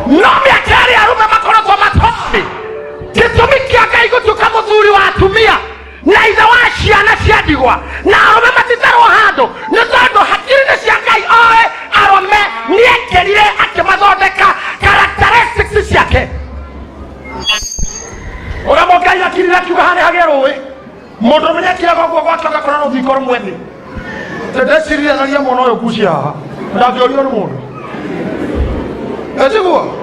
No mĩaka ĩrĩa arũme makoretwo matoĩ gĩtũmi kĩa Ngai gũtuĩka mũthuri wa atumia na ithe wa ciana cia ndigwa, na arũme matitarwo handũ, nĩ tondũ hakiri-inĩ cia Ngai oĩ arũme nĩekĩrire akĩmathondeka characteristics ciake. Ũrĩa Ngai akirire akiuga harĩa hagĩe rũĩ, mũndũ ũmwe nĩakiraga ũguo gwake ũgakora rũthingo rũmwe thĩ. Ndeciririe tharia mwana ũyũ ngucia haha ndangĩũrio nĩ mũndũ etiguo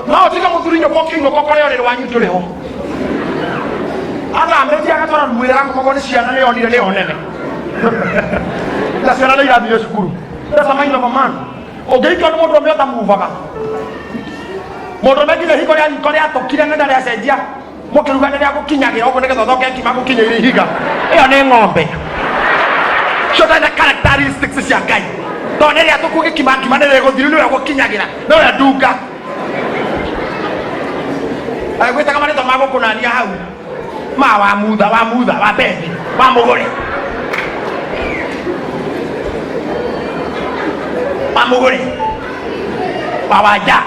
no ũtige mũthuri nyũmba ũkĩinũka ũkore ũrĩrĩ wanyu ndũrĩ ho, athamĩtie agatwara rumu ĩrĩa akomagwo nĩ ciana, nĩyo onire nĩyo nene na ciana nĩ irathire cukuru. That's a mind of a man. Ũngĩikio nĩ mũndũ ũmwe ũtamuvaga, mũndũ ũmwe nginya ihingo rĩa riko rĩatũkire nĩ ndarĩacenjia, mũkĩruga nĩ rĩagũkinyagĩra ũguo nĩgetha ũthonge ngima gũkinyĩire ihiga. Ĩyo nĩ ng'ombe cio ndarĩ characteristics cia Ngai, tondũ nĩ rĩatũku gĩkima ngima nĩ rĩgũthiru, nĩwe gũkinyagĩra nĩwe ndunga agwĩtaga marĩtwa ma gũkũnania hau ma wa mutha wa mutha wa bethi wa mũgũri wa mũgũri wa wanja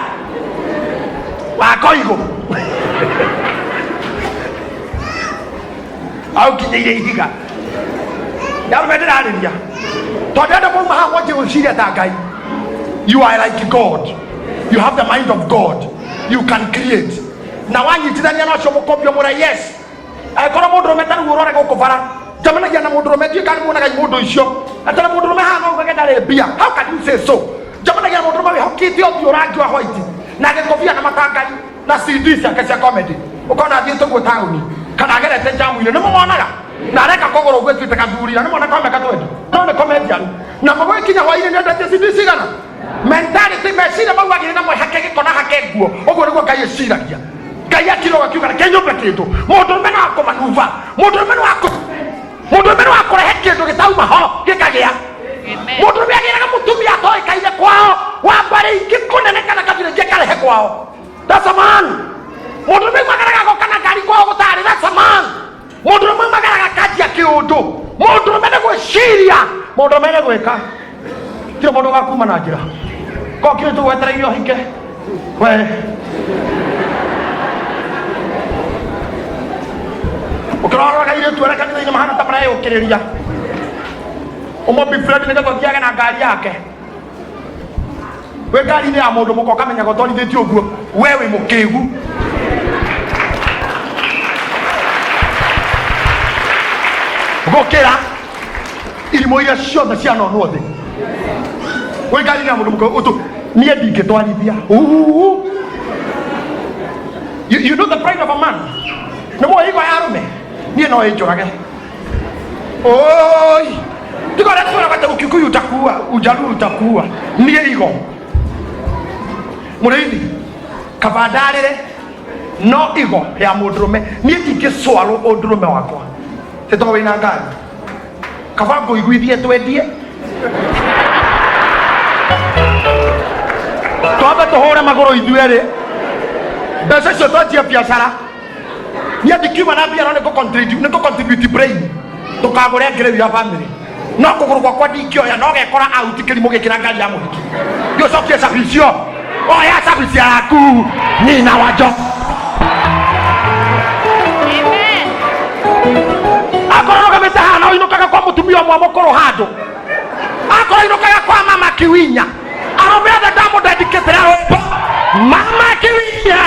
wa koigũ au kinyĩire ihiga. Ndarũme ndĩrarĩria tondũ andũ mauma haha mwanjie gwĩciria ta Ngai. You are like God, you have the mind of God, you can create. Na wanyitithania na ũcio mũkũmbio mũre yes. Angĩkorwo mũndũrũme ta rĩu ũrore gũkũ bara, njemanagia na mũndũrũme, ndiũĩ kana nĩmuonaga mũndũ icio atĩ na mũndũrũme haha no ugage ndarĩ mbia. How can you say so? Njemanagia na mũndũrũme wĩhokĩte ũthiũ rangi wa white na gĩkobia na matangari na CD ciake cia comedy, ũkona athiĩte ũguo taũni kana agerete njamu-inĩ, nĩmũmonaga na areka kũgũrũ ũguo ĩtuĩte gathuri, na nĩmona kameka twendi no nĩ comedian, na mũgũgĩkinya hwainĩ nĩendetie CD cigana. Mentality, meciria mau agĩrĩ namo hake gĩko na hake nguo, ũguo nĩguo Ngai eciragia. Ngai akiroga akiuga reke nyũmbe kĩndũ. Mũndũrũme no akũmanuva, mũndũrũme no akũ mũndũrũme no akũrehe kĩndũ gĩtauma ho gĩkagĩa. Mũndũrũme agĩraga mũtumia atoĩkaine kwao wa mbarĩ ingĩ kũnene kana kabira ingĩ akarehe kwao. That's a man. Mũndũrũme magaraga goka na ngari kwao gũtarĩ. That's a man. Mũndũrũme magaraga kanjia kĩũndũ. Mũndũrũme nĩ gwĩciria, mũndũrũme nĩ gwĩka. Tirĩ mũndũ ũgakuma na njĩra kokire tũgwetereire ũhike we ũkĩrora kairĩtu arĩa kanitha-inĩ mahana ta mareyũkĩrĩria ũmũbi Fred nĩgetha ũthiage na ngari yake wĩ ngari-inĩ ya mũndũ mũka ũkamenyaga ũtwarithĩtie ũguo we wĩ mũkĩgu. Gũkĩra irimũ iria ciothe cianonwo thĩ wĩ ngari-inĩ ya mũndũ mũka ũtũ. Niĩ ndingĩtwarithia. Uhu. You know the pride of a man. Nĩ mũĩ igo ya arũme. Niĩ no ĩnjũrage. Oi. Tiga ũrĩa twĩraga atĩ Ũkikuyu utakuua, Ujaluo utakuua. Niĩ igo. Mũrĩithi, kaba ndarĩre no igo ya mũndũrũme. Niĩ ndingĩcwarwo ũndũrũme wakwa. Ti tondũ wĩna ngari. Kaba ngũiguithie twendie. Twambe tũhũre magũrũ ithuerĩ. Mbeca icio twanjie biacara. Niĩ ndikiuma na mbia no nĩ ngũ-contribute brain. Tũkagũre ngĩrĩu ya family. No kũgũrũ gwakwa ndingĩoya no gekora out kĩrimũ gĩkĩ na ngari ya mũhiki. Ndiũcokie cabi icio. Oya cabi ciaku nyina wa njo. Amen. Akorwo rũgamĩte haha na ũinũkaga kwa mũtumia ũmwe mũkũrũ handũ. Akorwo inũkaga kwa mama Kiwinya. Arũme othe ndamũndendikĩtĩra rwĩmbo. Mama Kiwinya.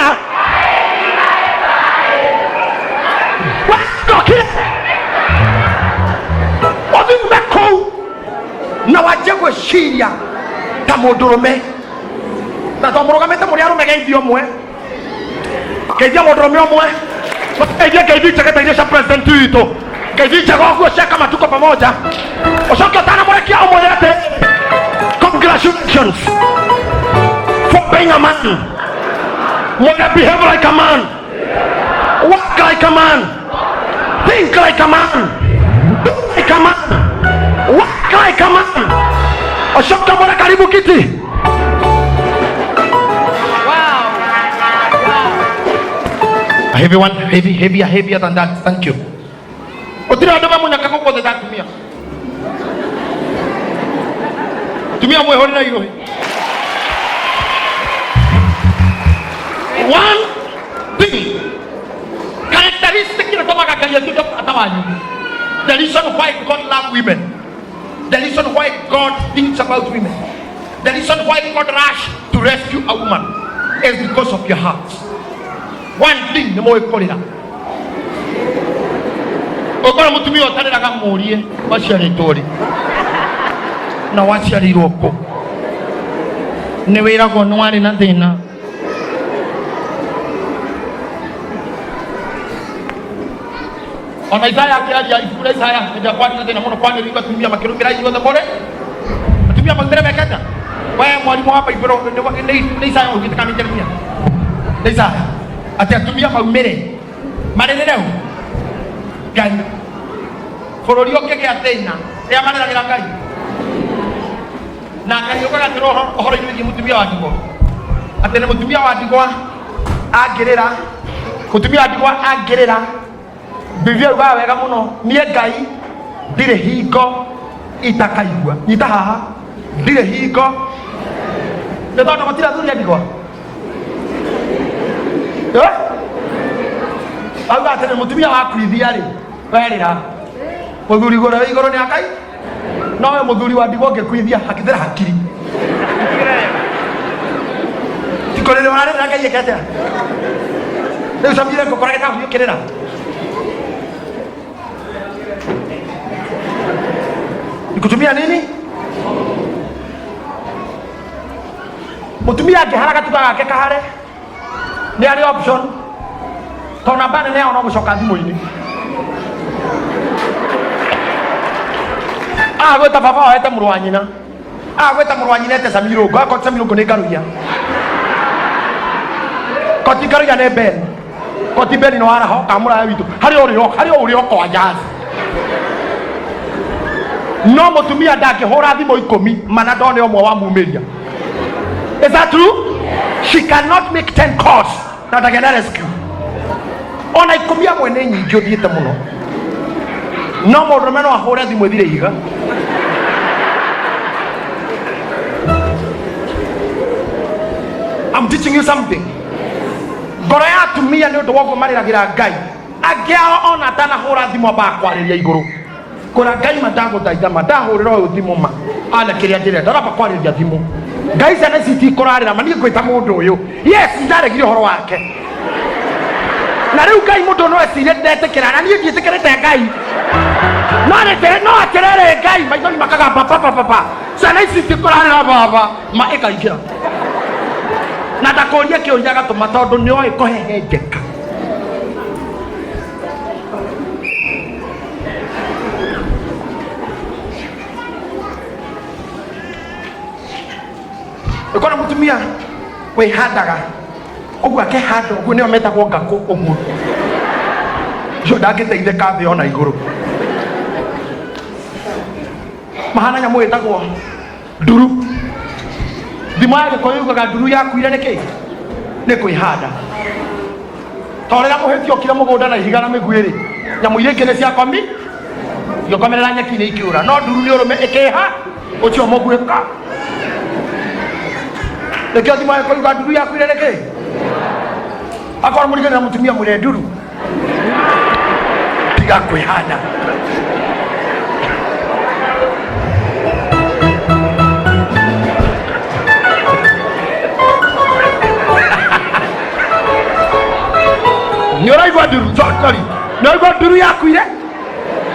Wacokire. Ũthiume kũu na wanjie gwĩciria ta mũndũrũme. Na to mũrũgamĩte mũrĩ arũme geithio ũmwe. Geithia mũndũrũme ũmwe. Geithia ngeithi njega ta iria cia president witũ. Ngeithi njega ũguo cia kama tuko pamoja. Ũcoke ũtanamũrekia ũmwĩre atĩ congratulations for being a man. Mwĩre behave like a man. Work like a man. Think like a man. Do like a man. Work like a man. Ũcoke ũmwĩre karibu kiti. Wow. Wow. A heavy one, heavy, heavier, heavier than that. Thank you. Gũtirĩ andũ mamunyaka gũkũ thĩ ta atumia. Atumia mwĩhũrĩre irũhi. One thing, characteristic ĩrĩa ĩtũmaga Ngai atuĩke bata wanyu. The reason why God love women. The reason why God thinks about women. The reason why God rush to rescue a woman is because of your heart. One thing nĩ mũĩ kũrĩra. Ũkora mũtumia ũtarĩraga mũrie waciarĩtwo rĩ na waciarĩirwo kũ, nĩ wĩragwo nĩ warĩ na thĩna. Ona Isaya akĩaria ibuku rĩa Isaya hĩndĩ ĩrĩa kwarĩ na thĩna mũno, kwanĩrĩirwo atumia makĩrũmĩra inyuothe mũrĩ atumia maumĩre mekete. We mwarimũ wa Baibũrũ nĩ Isaya ũgĩte kana nĩ Jeremia? Nĩ Isaya atĩ atumia maumĩre marĩrĩre ũ Ngai. Bũrũri ũngĩgĩa thĩna rĩa marĩragĩra Ngai. Na Ngai ugaga atĩrĩ ũhoro-inĩ wĩgiĩ mũtumia wa ndigwa, atĩ nĩ mũtumia wa ndigwa angĩrĩra, mũtumia wa ndigwa angĩrĩra, Biblia yugaga wega mũno, niĩ Ngai ndirĩ hingo itakaigua. Nyita haha, ndirĩ hingo, nĩ tondũ gũtirĩ athuri a ndigwa. Eh? Auga atĩrĩ, mũtumia wakuithia rĩ, werĩra mũthuri igũrũ wĩ igũrũ nĩ akai, no we mũthuri wa ndigwa ũngĩkuithia hakithĩra hakiri tikũrĩrĩ ũrarĩrĩra Ngai ĩke atĩa? Rĩu camire ngũkora gĩtabu ũkĩrĩra. Nikutumia nini? Mũtumia angĩhara gatuka gake kahare nĩ arĩ option, tondũ namba nene yao no gũcoka thimũ-inĩ. Agwĩta baba wao ete mũrũ wa nyina, agwĩta mũrũ wa nyina ete Samirũngũ, akorwo Samirũngũ nĩ Ngaruiya, koti Ngaruiya nĩ Ben, koti Ben nĩ waraho ka mũraya witũ harĩa ũrĩ harĩa ũrĩ okoa jazi. No mũtumia ndangĩhũra thimũ 10 mana ndone ũmwe wa mumĩria. Is that true? She cannot make 10 calls na ndagĩa na rescue. Ona 10 amwe nĩ nyingĩ ũthiĩte mũno. No mũndũrũme no ahũre thimũ ĩthire ihiga. I'm teaching you something. Ngoro ya atumia nĩ ũndũ wa ũguo marĩragĩra Ngai. Angĩ ao ona atanahũra thimũ ambaga kwarĩria igũrũ. Kũra Ngai ma ndagũthaitha ma ndahũrĩra ũyũ thimũ ma ana kĩrĩa ndĩrenda ũramba kwarĩria thimũ. Ngai ciana ici itikũrarĩra ma niĩ ngwĩta mũndũ ũyũ. Yes, ndaregire ũhoro wake. Na rĩu Ngai mũndũ no ecirie ndetĩkĩra na niĩ ndiĩtĩkĩrĩte Ngai. No nĩtĩrĩ no atĩrĩrĩ Ngai maithori makagamba pa pa pa pa. Ciana ici itikũrarĩra baba ma ĩkaingĩra. Na ndakũrie kĩũria agatũma tondũ nĩoĩ kũhehenjeka. Ũkona mũtumia wĩhandaga ũguo akehanda ũguo nĩo metagwo ngakũ ũguo ũcio ndangĩteithĩka thĩ ona igũrũ mahana nyamũ ĩtagwo nduru thimo ya gĩkũyũ yugaga nduru yakuire nĩkĩ nĩ kwĩhanda to rĩrĩa mũhĩti okire mũgũnda na ihiga na mĩguĩ rĩ nyamũ iria ingĩ nĩ ciakomi igĩkomerera nyeki-inĩ ikĩũra no nduru nĩ ũrũme ĩkĩha ũcio mũguĩka nĩkĩo thimo ya gĩkũyũ yugaga nduru yakuire nĩkĩ akorwo mũrigani na mũtumia mwĩre nduru tiga kwĩhanda nĩ ũraigua nduru sorry nĩ ũraigua nduru yakuire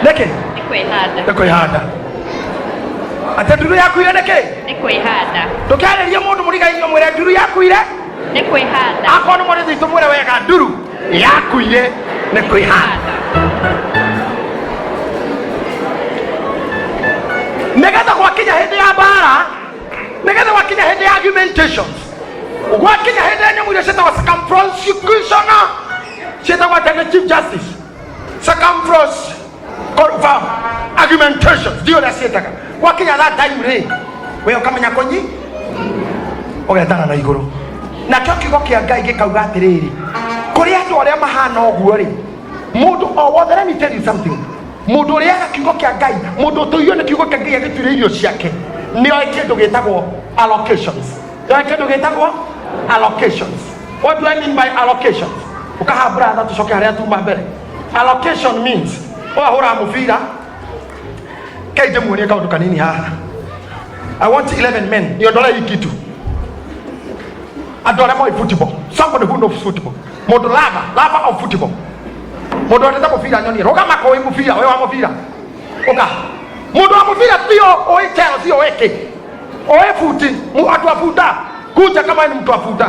nĩkĩ Nĩ kwĩhanda. nĩ kwĩhanda atĩ nduru yakuire nĩkĩ Nĩ kwĩhanda. ndũkĩarĩrie mũndũ mũrigainie mwĩre nduru yakuire Nĩ kwĩhanda. akorwo nĩ mwarĩ thitũ mwĩre wega nduru yakuire nĩ kwĩhanda nĩgetha gwakinya hĩndĩ ya mbara nĩgetha gwakinya hĩndĩ ya argumentations gwakinya hĩndĩ ya nyamũ iria ciĩtagwo circumlocution ciĩtagwo atĩa nĩ chief justice circumflos argumentations ndio ũrĩa ciĩtaga gwakinya that time rĩ we ũkamenya kũnyi ũgetana na igũrũ nakĩo kiugo kĩa ngai gĩkauga atĩrĩrĩ kũrĩ andũ arĩa mahana ũguo rĩ mũndũ o wothe let me tell you something mũndũ ũrĩaga kiugo kĩa ngai mũndũ ũtũirio nĩ kiugo kĩa ngai agĩtuire irio ciake nĩoĩ kĩndũ gĩtagwo allocations nĩoĩ kĩndũ gĩtagwo allocations what do I mean by allocations ũkaha brother tũcoke harĩa tuma mbere allocation means wahũra mũbira kai ndĩmuonie kaũndũ kanini haha I want 11 men niondole hii kitu andũ arĩa moĩ football somebody who knows football mũndũ lava lava of football mũndũ wendete mũbira nyonie rũgama kũĩ mũbira ũyũ wa mũbira ũka mũndũ wa mũbira tio ũĩ Chelsea ũĩ kĩ ũĩ buti andũ a buta kuja kama ni mtu wa buta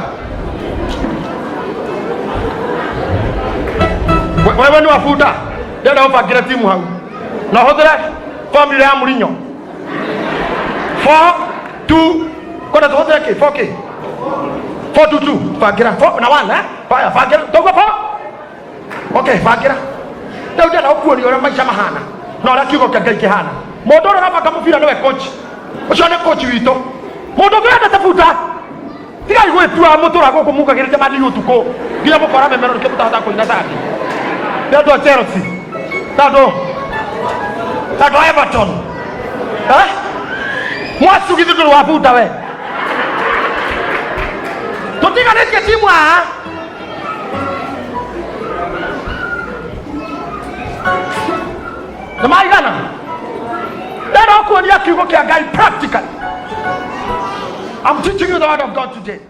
wewe ni wa buta ndĩrenda ũbangĩre timu hau na ũhũthĩre formula ya Mourinho 4 2 kwenda tũhũthĩre kĩ 4 kĩ 4 2 2 bangĩra 4 na 1 eh baya bangĩra toguo 4 okay bangĩra rĩu ndĩrenda gũkuonia ũrĩa maica mahana na ũrĩa kiugo kĩa ngai kĩhana mũndũ ũrĩa ũrabanga mũbira nĩwe coach ũcio nĩ coach witũ mũndũ ũngĩ wendete buta tigai gwĩtua mũtũra gũkũ mukagĩrĩte mani ũtukũ nginya mũkora memero nĩkĩo mũtahota kũina candi nĩ andũ a Chelsea na andũ na andũ a Everton eh mwacugithi ndũrĩ wa buta we tũtiganĩtie timu haha nĩ maigana ndĩrenda gũkuonia kiugo kĩa ngai practically I'm teaching you the word of God today.